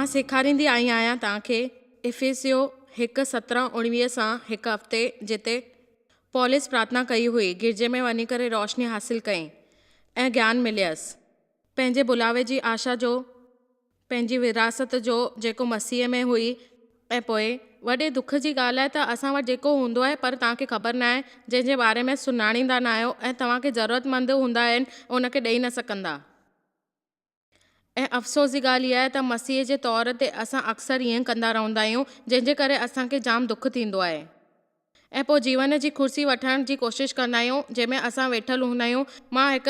مان سيکاريندي آئي آهيان توهان کي افيسيو هڪ 17 19 سان هڪ هفتي جتي پولس پرارٿنا ڪئي هئي گرجي ۾ وڃي ڪري روشني حاصل ڪئي ۽ گيان مليس پنهنجي بلاوي جي آشا جو پنهنجي وراثت جو جيڪو مسيح ۾ هئي ۽ پوء وڏي دک جي ڳالهه آهي ته اسان وٽ جيڪو هوندو آهي پر توهان کي خبر ناهي جنهن جي باري ۾ سڃاڻيندا ناهيو ۽ توهان کي ضرورتمند هوندا آهن ان کي ڏئي نه سگهندا. ۽ افسوس جي ڳالهه اها آهي ته مسيح جي طور تي اسان اڪثر ائين ڪندا رهندا آهيون، جنهن جي ڪري اسان کي جام دک ٿيندو آهي ۽ پوء جيون جي ڪرسي وٺڻ جي ڪوشش ڪندا آهيون، جنهن ۾ اسان ويٺل هوندا آهيون. مان هڪ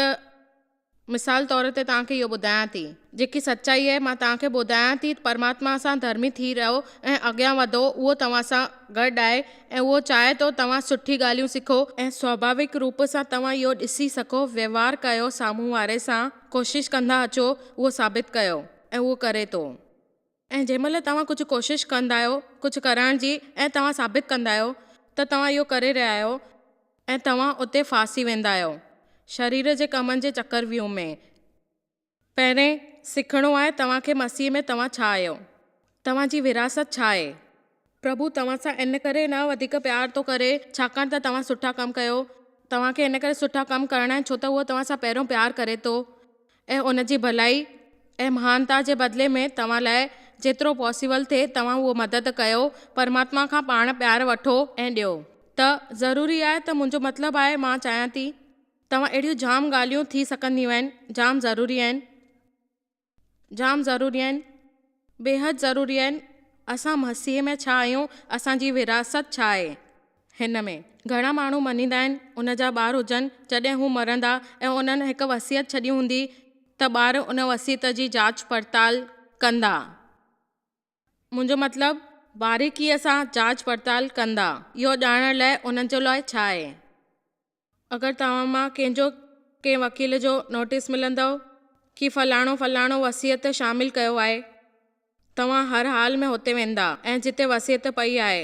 مثال طور تي توهان کي اهو ٻڌايان ٿي. جيڪي سچائي آهي، مان توهان کي ٻڌايان ٿي، پرماتما سان ڌرمي ٿي رهو ۽ اڳيان وڌو، اهو توهان سان گڏ آهي ۽ اهو چاهي ٿو توهان سٺي ڳالهيون سکو ۽ سواڀاوڪ روپ سان توهان اهو ڏسي سگهو، ويوهار ڪيو سامهون واري سان. ڪوشش ڪندا اچو اهو ثابت ڪيو ۽ اهو ڪري ٿو. ۽ جنهن مهل توهان ڪجهه ڪوشش ڪندا آهيو ڪجهه ڪرڻ جي ۽ توهان ثابت ڪندا آهيو ته توهان اهو ڪري رهيا آهيو ۽ توهان اتي ڦاسي ويندا آهيو شرير جي ڪمن جي چڪر ويهه ۾. پهرين سکڻو آهي توهان کي مسيح ۾ توهان ڇا آهيو. توهان جي وراثت ڇا آهي؟ پرڀو توهان سان ان ڪري نه وڌيڪ پيار ٿو ڪري، ڇاڪاڻ ته توهان سٺا ڪم ڪيو. توهان کي ان ڪري سٺا ڪم ڪرڻا آهن ڇو ته هو توهان سان پهريون پيار ڪري ٿو ۽ ان جي ڀلائي ۽ مهانتا جي بدلي ۾ توهان لاء جيترو پاسيبل ٿئي توهان اهو مدد ڪيو. پرماتما کان پاڻ پيار وٺو ۽ ڏيو. ته ضروري آهي ته منهنجو مطلب آهي مان چاهيان ٿي توهان اهڙيون جام ڳالهيون ٿي سگهنديون آهن جام ضروري آهن. جام ضروري آهن، بيحد ضروري آهن، اسان مسيح ۾ ڇا آهيون، اسان جي وراثت ڇا آهي؟ هن ۾. گهڻا ماڻهو مڃيندا آهن، ان جا ٻار هجن، جڏهن هو مرندا ۽ انهن هڪ وصيت ڇڏي هوندي ته ٻار ان وصيت جي جاچ پڙتال ڪندا. منهنجو مطلب باريڪيء سان جاچ پڙتال ڪندا، اهو ڄاڻڻ لاء انهن جي لاء ڇا آهي. اگر توهان مان ڪنهن جو ڪنهن وڪيل جو نوٽيس ملندو ڪي فلاڻو فلاڻو وصيت شامل ڪيو آهي توهان هر حال ۾ هتي ويندا ۽ جتي وصيت پئي آهي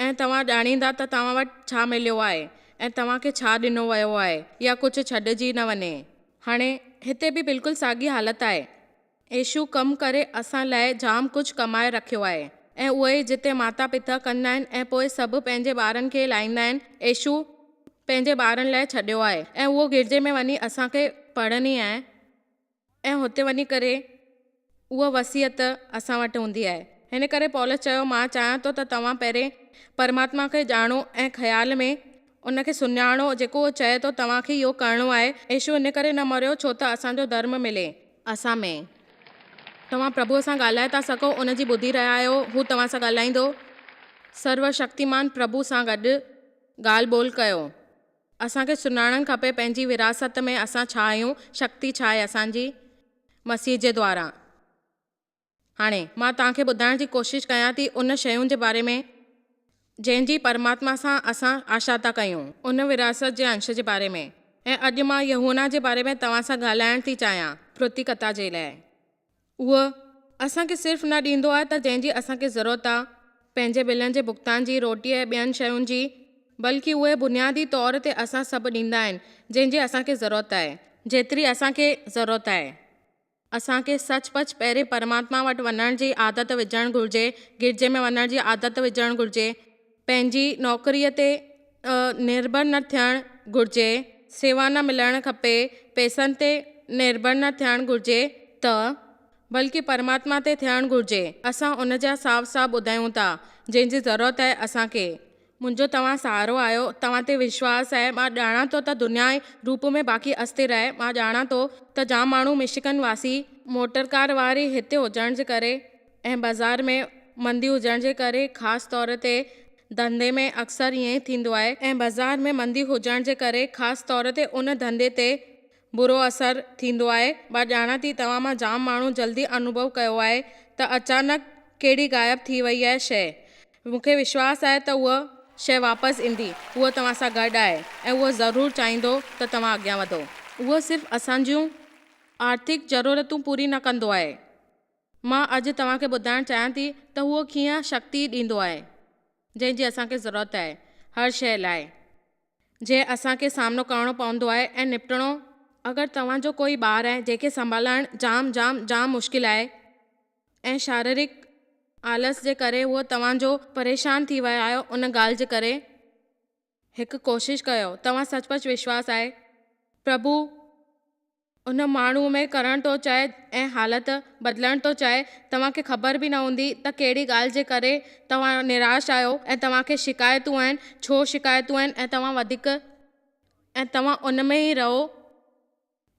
۽ توهان ڄاڻيندا ته توهان وٽ ڇا مليو آهي ۽ توهان کي ڇا ڏنو ويو آهي يا ڪجهه ڇڏجي نه وڃي. هاڻي هتي به بلڪل ساڳي حالت آهي. ايشو ڪم ڪري اسان لاء جام ڪجهه ڪمائي رکيو آهي ۽ اهي جتي ماتا پتا ڪندا آهن ۽ پوء سڀ پنهنجي ٻارن کي لائيندا آهن ايشو پنهنجي ٻارن لاء ڇڏيو آهي ۽ اهو گرجي ۾ وڃي اسان کي پڙهڻي آهي ۽ هتي وڃي ڪري اها وصيت اسان وٽ هوندي آهي هن ڪري پولس چيو مان چاهيان ٿو ته توهان پهرين پرماتما کي ڄاڻو ۽ خيال ۾ ان کي سڃاڻو جيڪو اهو چئي ٿو توهان کي اهو ڪرڻو آهي ايشو ان ڪري نه مريو ڇو ته اسان جو ڌرم ملي. اسان ۾. توهان پرڀوء سان ڳالهائي ٿا سگهو، ان جي ٻڌي رهيا آهيو، هو توهان سان ڳالهائيندو. سروشڪتيمان پرڀو سان گڏ ڳالهه ٻولهه ڪيو. اسان کي سڃاڻڻ کپي پنهنجي وراثت ۾ اسان ڇا آهيون، شڪتي ڇا آهي اسان جي مسيح جي دواران. هاڻي، مان توهان کي ٻڌائڻ جي ڪوشش ڪيان ٿي ان شين جي باري ۾، جنهن جي پرماتما سان اسان آشا ٿا ڪيون. ان وراثت جي انش جي باري ۾. ۽ اڄ مان يوحنا جي باري ۾ توهان سان ڳالهائڻ ٿي چاهيان، پرتيڪتا جي لاء. اهو اسان کي صرف نه ڏيندو آهي ته جنهن جي اسان کي ضرورت آهي، پنهنجي بلن جي ڀگتان جي، روٽيء ۽ ٻين شين جي، بلڪ اهي بنيادي طور تي اسان سڀ ڏيندا آهن، جنهن جي اسان کي ضرورت آهي. جيتري اسان کي ضرورت آهي. اسان کي سچ پچ پهرين پرماتما وٽ وڃڻ جي عادت وجهڻ گهرجي، گرجي ۾ وڃڻ جي عادت وجهڻ گهرجي، پنهنجي نوڪريء تي نرڀر نه ٿيڻ گهرجي، سيوا نه ملڻ کپي، پئسن تي نرڀر نه ٿيڻ گهرجي ته بلڪه پرماتما تي ٿيڻ گهرجي. اسان ان جا صاف صاف ٻڌايون ٿا، جنهن جي ضرورت آهي اسان کي. منهنجو توهان سهارو آهيو، توهان تي وشواس آهي، مان ڄاڻان ٿو ته دنيا روپ ۾ باقي اسٿر آهي، مان ڄاڻان ٿو ته جام ماڻهو مشڪن واسي، موٽرڪار واري هتي هجڻ جي ڪري ۽ بازار ۾ مندي هجڻ جي ڪري خاص طور تي ڌنڌي ۾ اڪثر ائين ئي ٿيندو آهي ۽ بازار ۾ مندي هجڻ جي ڪري خاص طور تي ان ڌنڌي تي برو اثر ٿيندو آهي. مان ڄاڻان ٿي توهان مان جام ماڻهو جلدي انوڀو ڪيو آهي ته اچانڪ ڪهڙي غائب ٿي وئي آهي شيء. مون کي وشواس آهي ته اها شيء واپس ايندي. اهو توهان سان گڏ آهي ۽ اهو ضرور چاهيندو ته توهان اڳيان وڌو. اهو صرف اسان جون آرٿڪ ضرورتون پوري نه ڪندو آهي. مان اڄ توهان کي ٻڌائڻ چاهيان ٿي ته اهو ڪيئن شڪتي ڏيندو آهي جنهن جي اسان کي ضرورت آهي هر شيء لاء. جنهن اسان کي سامنو ڪرڻو پوندو آهي ۽ نپٽڻو. اگر توهان جو ڪوئي ٻار آهي جنهن کي سنڀالڻ جام جام جام مشڪل آهي ۽ شاريرڪ آلس جي ڪري هوء توهان جو پريشان ٿي ويا آهيو ان ڳالهه جي ڪري. هڪ ڪوشش ڪيو توهان سچ پچ وشواس آهي پرڀو ان ماڻهو ۾ ڪرڻ ٿو چاهي ۽ حالت بدلڻ ٿو چاهي توهان کي خبر به نه هوندي ته ڪهڙي ڳالهه جي ڪري توهان نراش آهيو ۽ توهان کي شڪايتون آهن ڇو شڪايتون آهن ۽ توهان وڌيڪ ۽ توهان ان ۾ ئي رهو.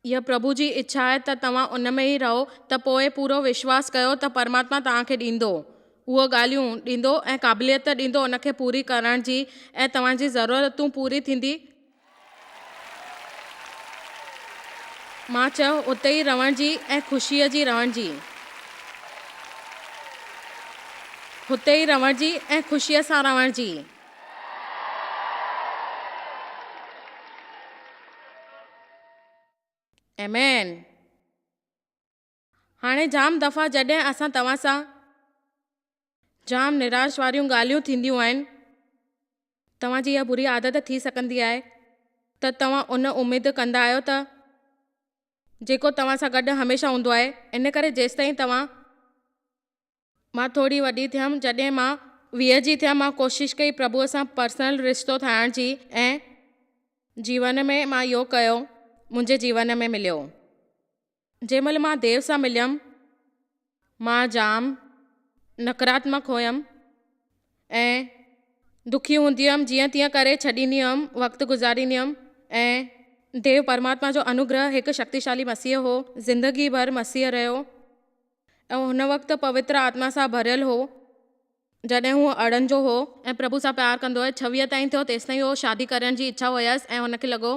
اها پرڀو جي اڇا آهي ته توهان ان ۾ ئي رهو ته پوء پورو وشواس ڪيو ته پرماتما توهان کي ڏيندو اهو ڳالهيون ڏيندو ۽ قابليت ڏيندو ان کي پوري ڪرڻ جي ۽ توهان جي ضرورتون پوري ٿيندي. مان چيو اتي ئي رهڻ جي ۽ خوشيء جي رهڻ جي. هتي ئي رهڻ جي ۽ خوشيء سان رهڻ جي. آمين. هاڻي جام دفعا جڏهن اسان توهان سان جام نراش واريون ڳالهيون ٿينديون آهن، توهان جي اها بري عادت ٿي سگهندي آهي ته توهان ان اميد ڪندا آهيو ته جيڪو توهان سان گڏ هميشه هوندو آهي، ان ڪري جيستائين توهان. مان ٿوري وڏي ٿيم، جڏهن مان 20 جي ٿيم، مان ڪوشش ڪئي پرڀوء سان پرسنل رشتو ٺاهڻ جي ۽ جيون ۾ مان اهو ڪيو، منهنجي جيون ۾ مليو. جنهن مهل مان ديو سان مليم، مان جام نڪاراتمڪ هيم ۽ دکي هوندي هيم، جيئن تيئن ڪري ڇڏيندي هيم، وقت گذاريندي هيم ۽ ديو پرماتما جو انوگره هڪ شڪتيشالي مسيح هو، زندگي ڀر مسيح رهيو. ۽ هن وقت پوتر آتما سان ڀريل هو، جڏهن هو ارڙهن جو هو. ۽ پرڀو سان پيار ڪندو هو. 26 تائين ٿيو، تيستائين هو شادي ڪرڻ جي اڇا هيس ۽ هن کي لڳو.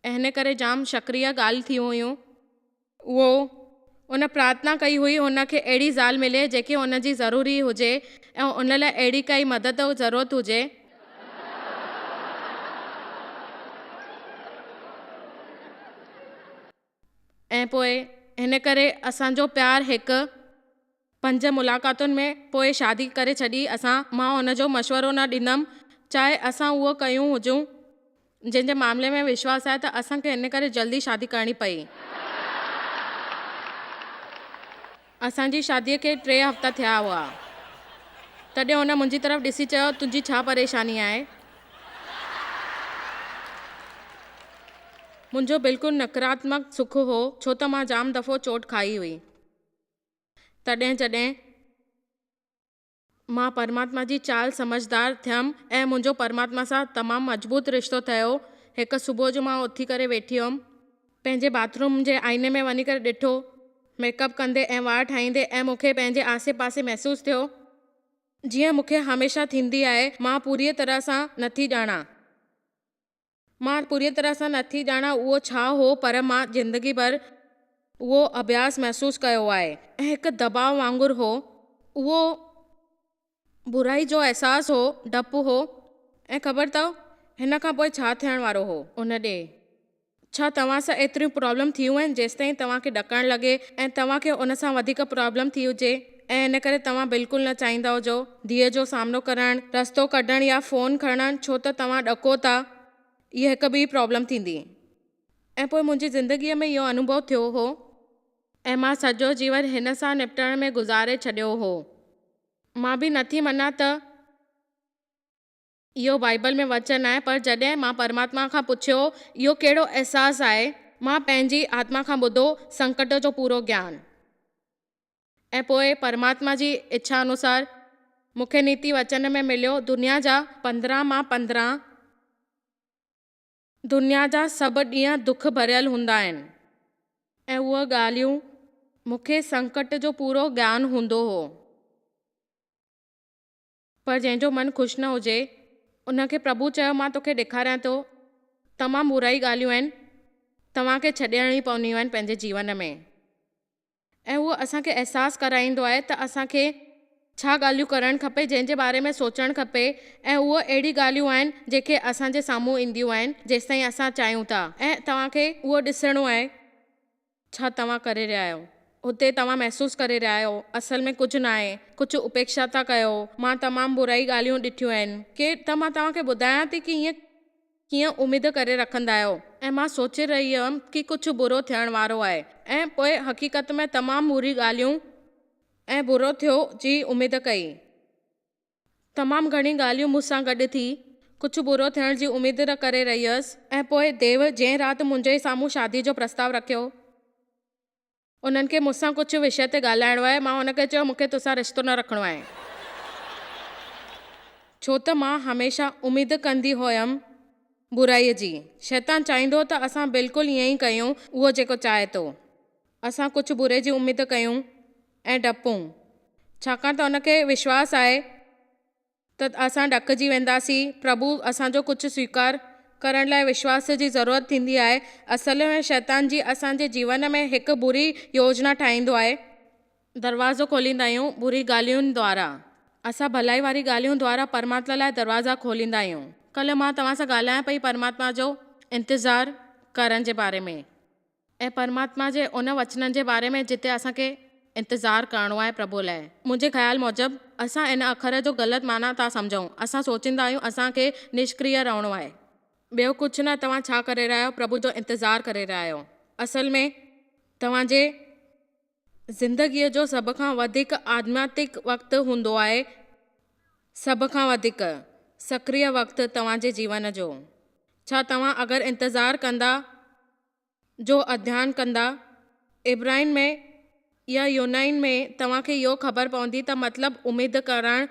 ۽ هن ڪري جام شڪريه ڳالهه ٿيون هيون. اهو ان پرارٿنا ڪئي هئي هن کي اهڙي زال ملي جيڪي هن جي ضروري هجي ۽ ان لاء اهڙي ڪائي مدد ضرورت هجي. ۽ پوء هن ڪري اسان جو پيار هڪ پنج ملاقاتن ۾ پوء شادي ڪري ڇڏي اسان مان هن جو مشورو نه ڏيندم چاهي اسان اهو ڪيون هجون جنهن جي معاملي ۾ وشواس آهي ته اسان کي هن ڪري جلدي شادي ڪرڻي پئي. اسان جي شاديء کي ٽي هفتا ٿيا هئا، تڏهن هن منهنجي طرف ڏسي چيو، تنهنجي ڇا پريشاني آهي؟ منهنجو بلڪل نڪاراتمڪ سک هو، ڇو ته مان جام دفعو چوٽ کائي هئي. تڏهن جڏهن. مان پرماتما جي چال سمجهدار ٿيم ۽ منهنجو پرماتما سان تمام مضبوط رشتو ٺهيو. هڪ صبح جو مان اٿي ڪري ويٺي هيم. پنهنجي باٿ روم جي آئيني ۾ وڃي ڪري ڏٺو، ميڪ اپ ڪندي ۽ وار ٺاهيندي ۽ مون کي پنهنجي آسي پاسي محسوس ٿيو، جيئن مون کي هميشه ٿيندي آهي، مان پوريء طرح سان نٿي ڄاڻان. مان پوريء طرح سان نٿي ڄاڻان اهو ڇا هو پر مان زندگي ڀر اهو اڀياس محسوس ڪيو آهي ۽ هڪ دٻاء وانگر هو. اهو برائي جو احساس هو، ڊپ هو ۽ خبر اٿو هن کان پوء ڇا ٿيڻ وارو هو. ان ڏينهن ڇا توهان سان ايتريون پرابلم ٿيون آهن جيستائين توهان کي ڏڪڻ لڳي ۽ توهان کي ان سان وڌيڪ پرابلم ٿي هجي ۽ ان ڪري توهان بلڪل نه چاهيندا هجو ڌيء جو سامنو ڪرڻ، رستو ڪڍڻ يا فون کڻڻ ڇو ته توهان ڏڪو ٿا اها هڪ ٻي پرابلم ٿيندي. ۽ پوء منهنجي زندگيء ۾ اهو انوڀو ٿيو هو. ۽ مان سڄو جيون هن سان نپٽڻ ۾ گذاري ڇڏيو هو. مان به نٿي مڃان ته. اهو بائيبل ۾ وچن آهي، پر جڏهن مان پرماتما کان پڇيو، اهو ڪهڙو احساس آهي؟ مان پنهنجي آتما کان ٻڌو، سنڪٽ جو پورو گيان. ۽ پوء پرماتما جي اڇا انوسار مون کي نيتي وچن ۾ مليو، دنيا جا 15 مان 15. دنيا جا سڀ ڏينهن دک ڀريل هوندا آهن. ۽ اهي ڳالهيون مون کي سنڪٽ جو پورو گيان هوندو هو. پر جنهن جو من خوش نه هجي، ان کي پرڀو چيو، مان توکي ڏيکاريان ٿو، تمام برائي ڳالهيون آهن، توهان کي ڇڏڻيون پونديون آهن پنهنجي جيون ۾. ۽ اهو اسان کي احساس ڪرائيندو آهي ته اسان کي ڇا ڳالهيون ڪرڻ کپي، جنهن جي باري ۾ سوچڻ کپي، ۽ اهو اهڙي ڳالهيون آهن جيڪي اسان جي سامهون اينديون آهن جيستائين اسان چاهيون ٿا ۽ توهان کي اهو ڏسڻو آهي. ڇا توهان ڪري رهيا آهيو؟ هتي توهان محسوس ڪري رهيا آهيو، اصل ۾ ڪجهه ناهي، ڪجهه اپيڪشا ٿا ڪيو، مان تمام برائي ڳالهيون ڏٺيون آهن. ڪي ته مان توهان کي ٻڌايان ٿي ڪي هيئن ڪيئن اميد ڪري رکندا آهيو. ۽ مان سوچي رهي هيم ڪي ڪجهه برو ٿيڻ وارو آهي ۽ پوء حقيقت ۾ تمام بري ڳالهيون ۽ برو ٿيو جي اميد ڪئي. تمام گهڻي ڳالهيون مون سان گڏ ٿي. ڪجهه برو ٿيڻ جي اميد نه ڪري رهي هيس. ۽ پوء ديو جنهن رات منهنجي سامهون شادي جو پرستاء رکيو. انهن کي مون سان ڪجهه وشيه تي ڳالهائڻو آهي. مان هن کي چيو مون کي توسان رشتو نه رکڻو آهي. ڇو ته مان هميشه اميد ڪندي هيم برائي جي. شيطان چاهيندو هو ته اسان بلڪل ائين ئي ڪيون اهو جيڪو چاهي ٿو. اسان ڪجهه بري جي اميد ڪيون ۽ ڊپون، ڇاڪاڻ ته ان کي وشواس آهي ته اسان ڏڪجي وينداسين. پرڀو اسان جو ڪجهه سويڪار ڪرڻ لاء وشواس جي ضرورت ٿيندي آهي. اصل ۾ شيطان جي اسان جي جيون ۾ هڪ بري يوجنا ٺاهيندو آهي. دروازو کوليندا آهيون بري ڳالهين دوارا. اسان ڀلائي واري ڳالهيون دوارا پرماتما لاء دروازا کوليندا آهيون. ڪلهه مان توهان سان ڳالهايان پئي پرماتما جو انتظار ڪرڻ جي باري ۾. ۽ پرماتما جي ان وچنن جي باري ۾ جتي اسان کي انتظار ڪرڻو آهي پرڀوء لاء. منهنجي خيال موجب اسان ان اکر جو غلط معنيٰ ٿا سمجهون. اسان سوچيندا آهيون اسان کي نشڪريه رهڻو آهي. ٻيو ڪجهه نه توهان ڇا ڪري رهيا آهيو پرڀو جو انتظار ڪري رهيا آهيو. اصل ۾ توهان جي زندگيء جو سڀ کان وڌيڪ آڌماتڪ وقت هوندو آهي سڀ کان وڌيڪ سڪريه وقت توهان جي جيون جو. ڇا توهان اگر انتظار ڪندا جو اڌيان ڪندا عبرائين ۾ يا يونائين ۾ توهان کي اهو خبر پوندي ته مطلب اميد ڪرڻ،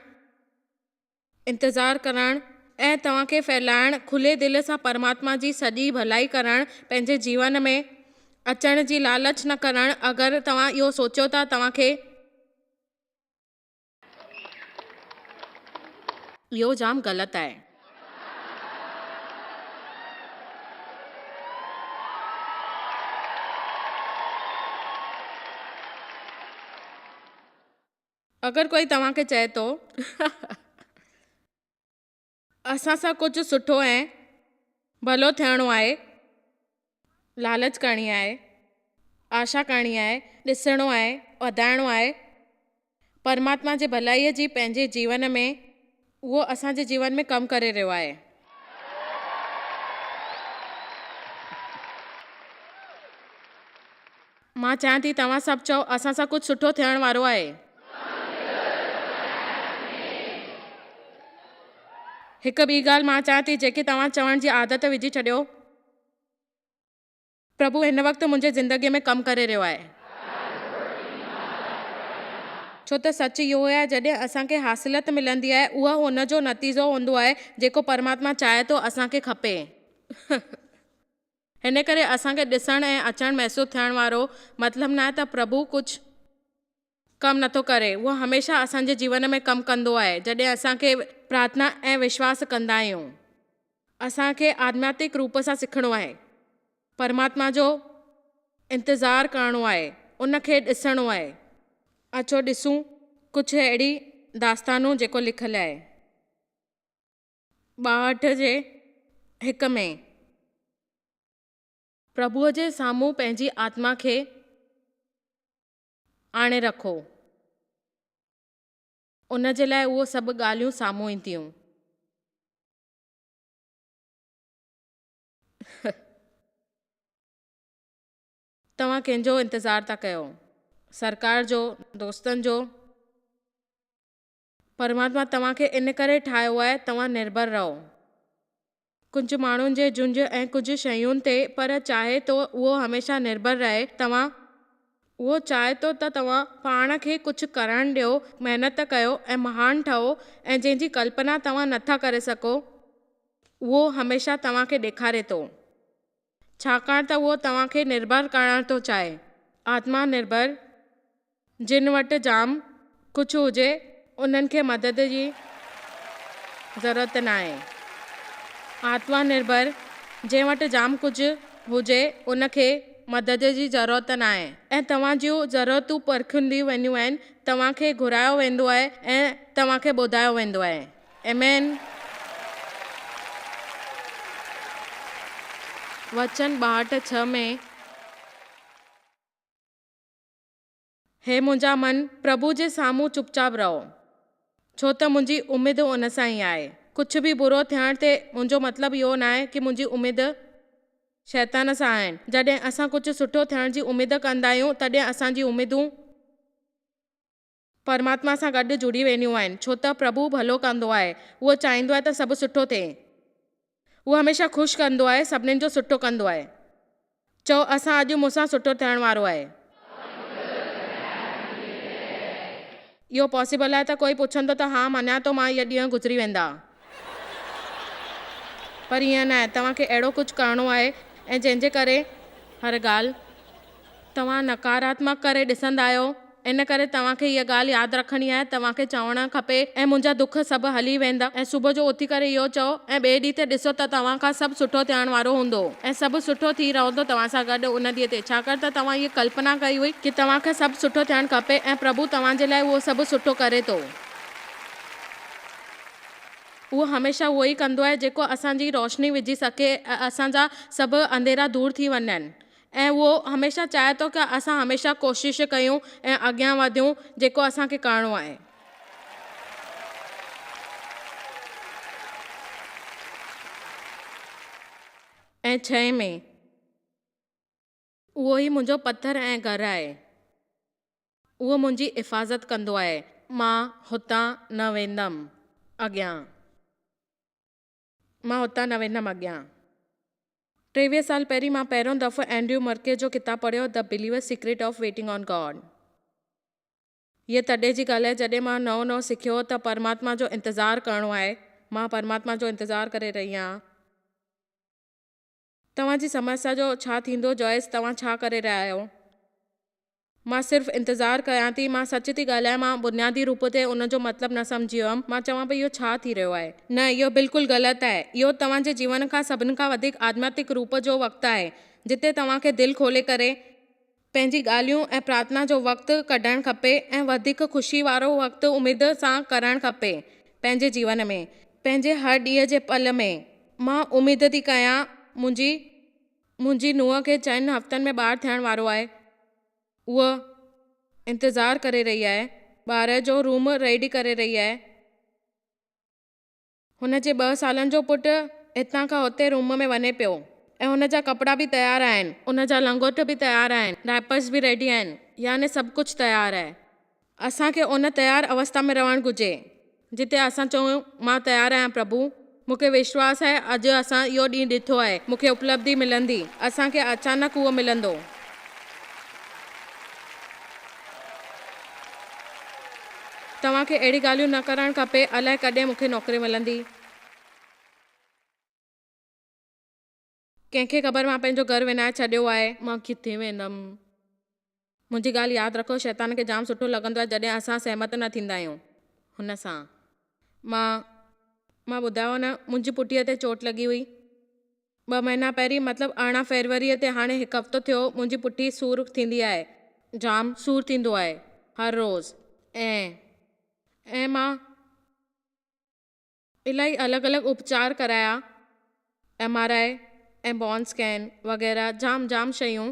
انتظار ڪرڻ ۽ توهان کي ڦهلائڻ، کلي دل سان پرماتما جي سڄي ڀلائي ڪرڻ، پنهنجي جيون ۾ اچڻ جي لالچ نه ڪرڻ، اگر توهان اهو سوچيو ٿا توهان کي. اهو جام غلط آهي. اگر ڪوئي توهان کي چئي ٿو. اسان سان ڪجهه سٺو ۽ ڀلو ٿيڻو آهي، لالچ ڪرڻي آهي، آشا ڪرڻي آهي، ڏسڻو آهي، وڌائڻو آهي، پرماتما جي ڀلائيء جي پنهنجي جيون ۾ اهو اسان جي جيون ۾ ڪم ڪري رهيو آهي. مان چاهيان ٿي توهان سڀ چئو اسان سان ڪجهه سٺو ٿيڻ وارو آهي. هڪ ٻي ڳالهه مان چاهيان ٿي جيڪي توهان چوڻ جي عادت وجهي ڇڏيو. پرڀو هن وقت منهنجي زندگيء ۾ ڪم ڪري رهيو آهي. ڇو ته سچ اهو آهي جڏهن اسان کي حاصلت ملندي آهي اهو ان جو نتيجو هوندو آهي جيڪو پرماتما چاهي ٿو اسان کي کپي. هن ڪري اسان کي ڏسڻ ۽ اچڻ محسوس ٿيڻ وارو مطلب ناهي ته پرڀو ڪجهه ڪم نٿو ڪري. اهو هميشه اسان جي جيون ۾ ڪم ڪندو آهي جڏهن اسان کي پرارٿنا ۽ وشواس ڪندا آهيون. اسان کي آڌماتڪ روپ سان سکڻو آهي. پرماتما جو انتظار ڪرڻو آهي. ان کي ڏسڻو آهي. اچو ڏسون ڪجهه اهڙي داستانون جيڪو لکيل آهي. 62 جي هڪ ۾. پرڀوء جي سامهون پنهنجي آتما کي آڻي رکو. ان جي لاء اهو سڀ ڳالهيون سامهون اينديون. توهان ڪنهن جو انتظار ٿا ڪيو؟ سرڪار جو؟ دوستن جو؟ پرماتما توهان کي ان ڪري ٺاهيو آهي توهان نرڀر رهو. ڪجهه ماڻهن جي جهنج ۽ ڪجهه شين تي پر چاهي ٿو اهو هميشه نرڀر رهي توهان اهو چاهي ٿو ته توهان پاڻ کي ڪجهه ڪرڻ ڏيو محنت ڪيو ۽ مهان ٺهو ۽ جنهن جي ڪلپنا توهان نٿا ڪري سگهو اهو هميشه توهان کي ڏيکاري ٿو ڇاڪاڻ ته اهو توهان کي نرڀر ڪرڻ ٿو چاهي آتما نرڀر جن وٽ جام ڪجهه هجي انهن کي مدد جي ضرورت ناهي. آتما نرڀر جنهن وٽ جام ڪجهه هجي ان کي مدد جي ضرورت ناهي ۽ توهان جون ضرورتون پرکينديون وينديون آهن، توهان کي گهرايو ويندو آهي ۽ توهان کي ٻڌايو ويندو آهي. آمين. وچن 62:6 ۾. هي منهنجا من، پرڀو جي سامهون چپ چاپ رهو، ڇو ته منهنجي اميد ان سان ئي آهي. ڪجهه به برو ٿيڻ تي منهنجو مطلب اهو ناهي ڪي منهنجي اميد شيطان سان آهن. جڏهن اسان ڪجهه سٺو ٿيڻ جي اميد ڪندا آهيون، تڏهن اسان جي اميدون. پرماتما سان گڏ جڙي وينديون آهن، ڇو ته پرڀو ڀلو ڪندو آهي، اهو چاهيندو آهي ته سڀ سٺو ٿئي. اهو هميشه خوش ڪندو آهي، سڀنين جو سٺو ڪندو آهي. چئو، اسان اڄ مون سان سٺو ٿيڻ وارو آهي. اهو پاسيبل آهي ته ڪوئي پڇندو ته ها مڃان ٿو مان اهي ڏينهن گذري ويندا. پر ائين ناهي، توهان کي اهڙو ڪجهه ڪرڻو آهي ۽ جنهن جي ڪري هر ڳالهه. توهان نڪاراتمڪ ڪري ڏسندا آهيو، ان ڪري توهان کي هيء ڳالهه ياد رکڻي آهي، توهان کي چوڻ کپي ۽ منهنجا دک سڀ هلي ويندا ۽ صبح جو اٿي ڪري اهو چئو ۽ ٻئي ڏينهن تي ڏسو ته توهان کان سڀ سٺو ٿيڻ وارو هوندو ۽ سڀ سٺو ٿي رهندو توهان سان گڏ ان ڏينهن تي ڇاڪاڻ ته توهان هيء ڪلپنا ڪئي هئي ڪي توهان کان سڀ سٺو ٿيڻ کپي ۽ پرڀو توهان جي لاء اهو سڀ سٺو ڪري ٿو. اهو هميشه اهو ئي ڪندو آهي جيڪو اسان جي روشني وجهي سگهي ۽ اسان جا سڀ انڌيرا دور ٿي وڃن. ۽ اهو هميشه چاهي ٿو ته اسان هميشه ڪوشش ڪيون ۽ اڳيان وڌيون جيڪو اسان کي ڪرڻو آهي. ۽ ڇهين ۾. اهو ئي منهنجو پٿر ۽ گهر آهي. اهو منهنجي حفاظت ڪندو آهي. مان هتان نه ويندم اڳيان. مان هتان نه ويندم اڳيان. 23 سال پهرين مان پهريون دفعو اينڊريو مرڪي جو ڪتاب پڙهيو The Believer's Secret of Waiting on God. هيء تڏهن جي ڳالهه آهي جڏهن مان نئون نئون سکيو هو ته پرماتما جو انتظار ڪرڻو آهي. مان پرماتما جو انتظار ڪري رهي آهيان. توهان جي سمسيا جو ڇا ٿيندو جوائس توهان ڇا ڪري رهيا آهيو؟ مان صرف انتظار ڪيان ٿي. مان سچ ٿي ڳالهايان، مان بنيادي روپ تي ان جو مطلب نه سمجهي هيم. مان چوان پئي اهو ڇا ٿي رهيو آهي؟ نه، اهو بلڪل غلط آهي. اهو توهان جي جيون کان سڀني کان وڌيڪ آڌماتڪ روپ جو وقت آهي، جتي توهان کي دل کولي ڪري، پنهنجي ڳالهيون ۽ پرارٿنا جو وقت ڪڍڻ کپي ۽ وڌيڪ خوشي وارو وقت اميد سان ڪرڻ کپي پنهنجي جيون ۾، پنهنجي هر ڏينهن جي پل ۾. مان اميد ٿي ڪيان منهنجي منهنجي نونهن کي چئن هفتن ۾ ٻار ٿيڻ وارو آهي. هوء انتظار ڪري رهي آهي. ٻار جو روم ريڊي ڪري رهي آهي. هن جي ٻه سالن جو پٽ هتان کان هتي روم ۾ وڃي پيو ۽ هن جا ڪپڙا به تيار آهن. ان جا لنگوٽ به تيار آهن. ڊائپرز به ريڊي آهن. يعني سڀ ڪجهه تيار آهي. اسان کي ان تيار اوستا ۾ رهڻ گهرجي، جتي اسان چئون، مان تيار آهيان پرڀو، مون کي وشواس آهي اڄ اسان اهو ڏينهن ڏٺو آهي، مون کي اپلبڌي ملندي، اسان کي اچانڪ اهو ملندو. توهان کي اهڙي ڳالهيون نه ڪرڻ کپي، الائي ڪڏهن مون کي نوڪري ملندي. ڪنهن کي خبر مان پنهنجو گهر وڃائي ڇڏيو آهي. مان ڪٿي ويندم. منهنجي ڳالهه ياد رکو شيطان کي جام سٺو لڳندو آهي جڏهن اسان سهمت نه ٿيندا آهيون هن سان. مان. مان ٻڌايو نه منهنجي پٺيء تي چوٽ لڳي هئي. ٻه مهينا پهرين مطلب 18 فيبروريء تي هاڻي هڪ هفتو ٿيو منهنجي پٺي سور ٿيندي آهي. جام سور ٿيندو آهي هر روز ۽. ۽ مان. الاهي الڳ الڳ اپچار ڪرايا، M R I ۽ bone scan وغيره جام جام شيون،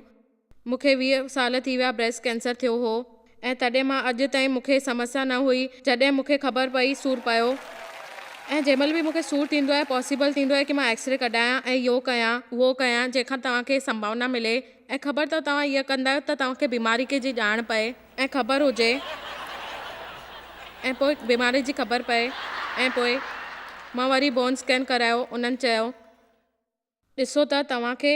مون کي 20 سال ٿي ويا بريسٽ ڪينسر ٿيو هو ۽ تڏهن مان اڄ تائين مون کي سمسيا نه هئي جڏهن مون کي خبر پئي سور پيو ۽ جنهن مهل به مون کي سور ٿيندو آهي پاسيبل ٿيندو آهي ڪي مان ايڪسري ڪڍايان ۽ اهو ڪيان اهو ڪيان جنهن کان توهان کي سنڀاونا ملي ۽ خبر اٿو توهان اهي ڪندا آهيو ته توهان کي بيماري کي جي ڄاڻ پئي. ۽ خبر هجي ۽ پوء بيماري جي خبر پئي ۽ پوء مان وري بون اسڪين ڪرايو انهن چيو ڏسو ته توهان کي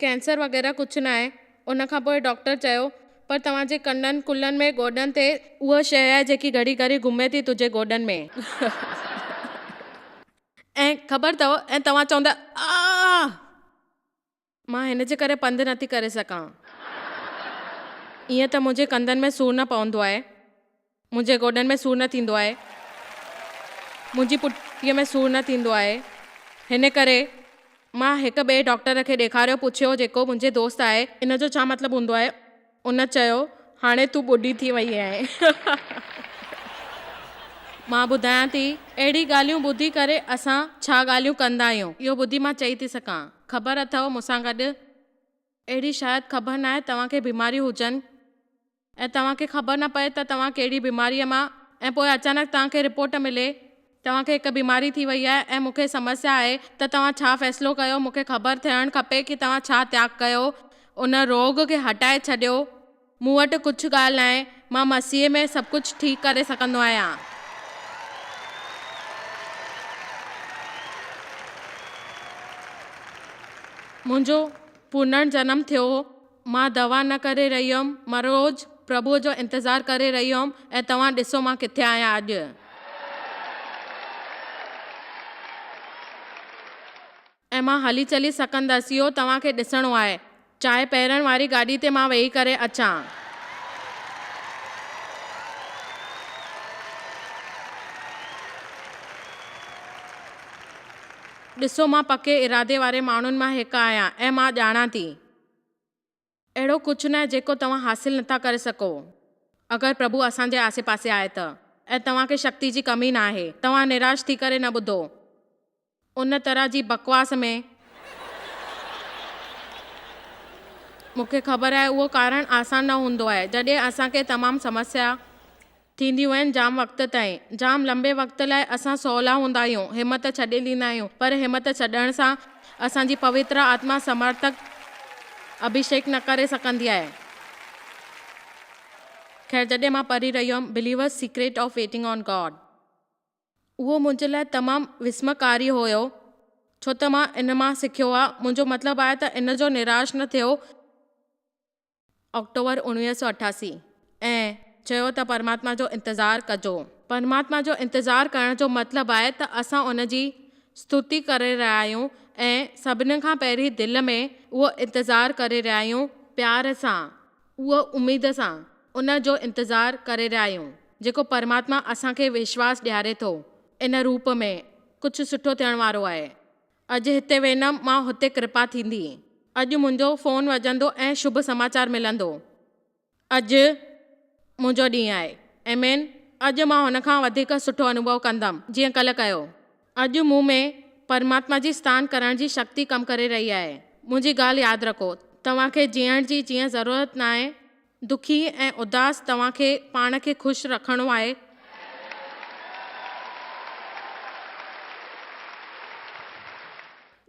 ڪينسر وغيره ڪجهه ناهي ان کان پوء ڊاڪٽر چيو پر توهان جي ڪنن ڪلهن ۾ گوڏن تي اها شيء آهي جيڪي گهڙي گهڙي گهمي ٿي تنهنجي گوڏن ۾. ۽ خبر اٿو ۽ توهان چوندا آه! مان هن جي ڪري پنڌ نٿي ڪري سگهان. ائين ته منهنجي ڪنڌن ۾ سور نه پوندو آهي. منهنجي گوڏن ۾ سور نه ٿيندو آهي. منهنجي پٺيء ۾ سور نه ٿيندو آهي. هن ڪري مان هڪ ٻئي ڊاڪٽر کي ڏيکاريو پڇيو جيڪو منهنجي دوست آهي. ان جو ڇا مطلب هوندو آهي؟ ان چيو، هاڻي تون ٻڍي ٿي وئي آهين. مان ٻڌايان ٿي، اهڙي ڳالهيون ٻڌي ڪري اسان ڇا ڳالهيون ڪندا آهيون، اهو ٻڌي مان چئي ٿي سگهان. خبر اٿئو مون سان گڏ اهڙي شايد خبر ناهي توهان کي بيماريون هجن ۽ توهان کي خبر نه پئي ته توهان ڪهڙي بيماريء مان ۽ پوء اچانڪ توهان کي رپورٽ ملي توهان کي هڪ بيماري ٿي وئي آهي ۽ مون کي سمسيا آهي ته توهان ڇا فيصلو ڪيو، مون کي خبر ٿيڻ کپي ڪي توهان ڇا تياڳ ڪيو، ان روڳ کي هٽائي ڇڏيو، مون وٽ ڪجهه ڳالهه ناهي، مان مسيح ۾ سڀ ڪجهه ٺيڪ ڪري سگهندو آهيان. منهنجو پنر جنم ٿيو هو. مان دعويٰ نه ڪري رهي هيم، مان روز پرڀوء جو انتظار ڪري رهي هيم ۽ توهان ڏسو مان ڪٿي آهيان اڄ. ۽ مان هلي چلي سگهندس، اهو توهان کي ڏسڻو آهي. چاهي پهرڻ واري گاڏي تي مان ويهي ڪري اچان. ڏسو مان پڪي ارادي واري ماڻهن مان هڪ آهيان ۽ مان ڄاڻان ٿي. اهڙو ڪجهه ناهي جيڪو توهان حاصل نٿا ڪري سگهو. اگر پرڀو اسان جي آسي پاسي آهي ته. ۽ توهان کي شڪتي جي ڪمي ناهي. توهان نراش ٿي ڪري نه ٻڌو. ان طرح جي بڪواس ۾. مون کي خبر آهي اهو ڪارڻ آسان نه هوندو آهي. جڏهن اسان کي تمام سمسيا. ٿينديون آهن جام وقت تائين. جام لنبي وقت لاء اسان سولا هوندا آهيون، همت ڇڏي ڏيندا آهيون، پر همت ڇڏڻ سان اسان جي پوتر آتما سمرٿڪ اڀيشيڪ نه ڪري سگهندي آهي. خير جڏهن مان پڙهي رهي هيم Believer's Secret of Waiting on God. اهو منهنجي لاء تمام وسمڪاري هيو، ڇو ته مان ان مان سکيو آهي، منهنجو مطلب آهي ته ان جو نراش نه ٿيو. آڪٽوبر 1988 ۽ چيو ته پرماتما جو انتظار ڪجو. پرماتما جو انتظار ڪرڻ جو مطلب آهي ته اسان ان جي ستوتي ڪري رهيا آهيون ۽ سڀني کان پهرين دل ۾ اهو انتظار ڪري رهيا آهيون پيار سان اهو اميد سان ان جو انتظار ڪري رهيا آهيون جيڪو پرماتما اسان کي وشواس ڏياري ٿو ان روپ ۾ ڪجهه سٺو ٿيڻ وارو آهي. اڄ هتي ويندم مان هتي ڪرپا ٿيندي. اڄ منهنجو فون وڄندو ۽ شڀ سماچار ملندو. اڄ منهنجو ڏينهن آهي. آمين. اڄ مان هن کان وڌيڪ سٺو انوڀو ڪندم جيئن ڪلهه ڪيو. اڄ مون ۾ پرماتما جي ستان ڪرڻ جي شڪتي ڪم ڪري رهي آهي. منهنجي ڳالهه ياد رکو. توهان کي جيئڻ جي جيئن ضرورت ناهي دکي ۽ اداس توهان کي پاڻ کي خوش رکڻو آهي.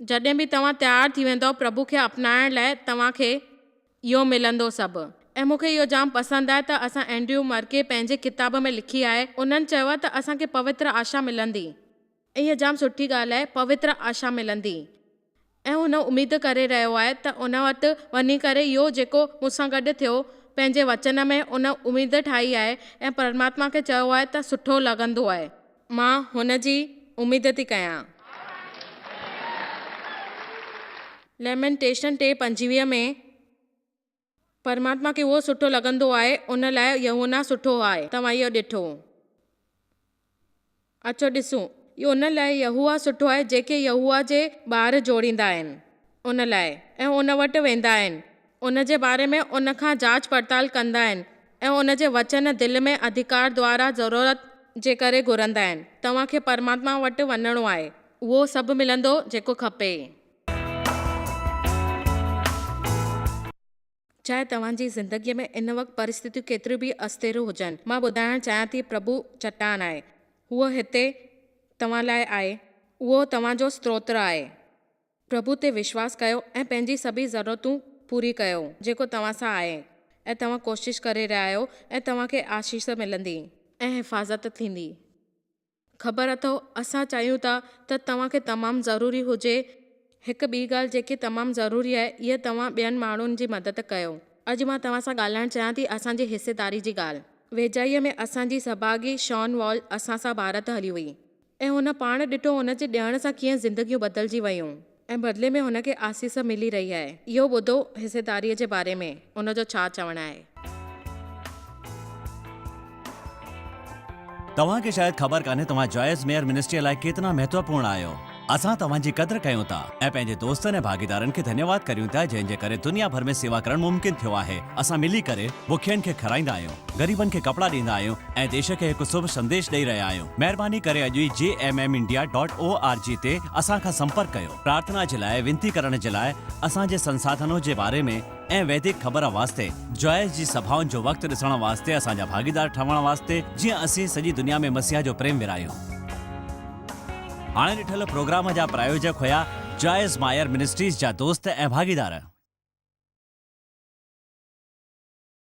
جڏهن به توهان تيار ٿي ويندؤ پرڀو کي اپنائڻ لاء توهان کي اهو ملندو سڀ. ۽ مون کي اهو جام پسند آهي ته اسان اينڊريو مرڪي پنهنجي ڪتاب ۾ لکي آهي انهن چيو آهي ته اسان کي پوتر آشا ملندي. ۽ اها جام سٺي ڳالهه آهي پوتر آشا ملندي. ۽ هن اميد ڪري رهيو آهي ته ان وٽ وڃي ڪري اهو جيڪو مون سان گڏ ٿيو، پنهنجي وچن ۾ ان اميد ٺاهي آهي ۽ پرماتما کي چيو آهي ته سٺو لڳندو آهي. مان هن جي اميد ٿي ڪيان. ليمينٽيشن 3:25 ۾ پرماتما کي اهو سٺو لڳندو آهي، ان لاء يوحنا سٺو آهي. توهان اهو ڏٺو. اچو ڏسون. اهو ان لاء يهوه سٺو آهي جيڪي يهوه جي ٻار جوڙيندا آهن ان لاء ۽ ان وٽ ويندا آهن، ان جي باري ۾ ان کان جاچ پڙتال ڪندا آهن ۽ ان جي وچن دل ۾ اڌڪار دوارا ضرورت جي ڪري گهرندا آهن. توهان کي پرماتما وٽ وڃڻو آهي. اهو سڀ ملندو جيڪو کپي. چاهي توهان جي زندگيء ۾ ان وقت پرسٿتيون ڪيتريون به استھر هجن، مان ٻڌائڻ چاهيان ٿي پرڀو چٽان آهي. هو هتي توهان لاء آهي. اهو توهان جو ستروتر آهي. پرڀو تي وشواس ڪيو ۽ پنهنجي سڀئي ضرورتون پوري ڪيو جيڪو توهان سان آهي ۽ توهان ڪوشش ڪري رهيا آهيو ۽ توهان کي آشيش ملندي ۽ حفاظت ٿيندي. خبر اٿو، اسان چاهيون ٿا ته توهان کي تمام ضروري هجي. هڪ ٻي ڳالهه جيڪي تمام ضروري آهي اها توهان ٻين ماڻهن جي مدد ڪيو. اڄ مان توهان سان ڳالهائڻ چاهيان ٿي اسان جي حصيداري جي ڳالهه. ويجهائيء ۾ اسان جي سڀاڳي شان وال اسان سان ڀارت هلي هئي ۽ هن پاڻ ڏٺو هن جي ڏيڻ سان ڪيئن زندگيون بدلجي ويون ۽ بدلي ۾ هن کي آسيس ملي رهي آهي. اهو ٻڌو حصيداريء جي باري ۾ ان جو ڇا چوڻ آهي. توهان کي شايد خبر ڪانهي توهان جوائس ميئر منسٽريء لاء ڪيتنا مهتوپورڻ آهيو. اسان توهان جي قدر ڪيون ٿا ۽ پنهنجي دوستن ۽ ڀاڳيدارن کي ڌنيواد ڪريون ٿا جنهن جي ڪري دنيا ڀر ۾ سيوا ڪرڻ ممڪن ٿيو آهي. اسان ملي ڪري بکين کي کارائيندا آهيون، غريبن کي ڪپڙا ڏيندا آهيون ۽ ديش کي هڪ شڀ سنديش ڏئي رهيا آهيون. مهرباني ڪري اڄ ئي J M M India dot O R G تي اسان کان سمپرڪ ڪيو. پرارٿنا جي لاء وينتي ڪرڻ جي لاء اسان جي سنساڌنو جي باري ۾ ۽ ويدڪ خبر واسطي جوائس جي سڀائن جو وقت ڏسڻ واسطي اسان جا ڀاڳيدار ٺهڻ واسطي جيئن اسين سڄي دنيا ۾ مسيح جو پريم ورهايون. هاڻي ڏٺل پروگرام جا پرايوجڪ هيا جوائس مائر منسٽريز جا دوست ۽ ڀاڳيدار.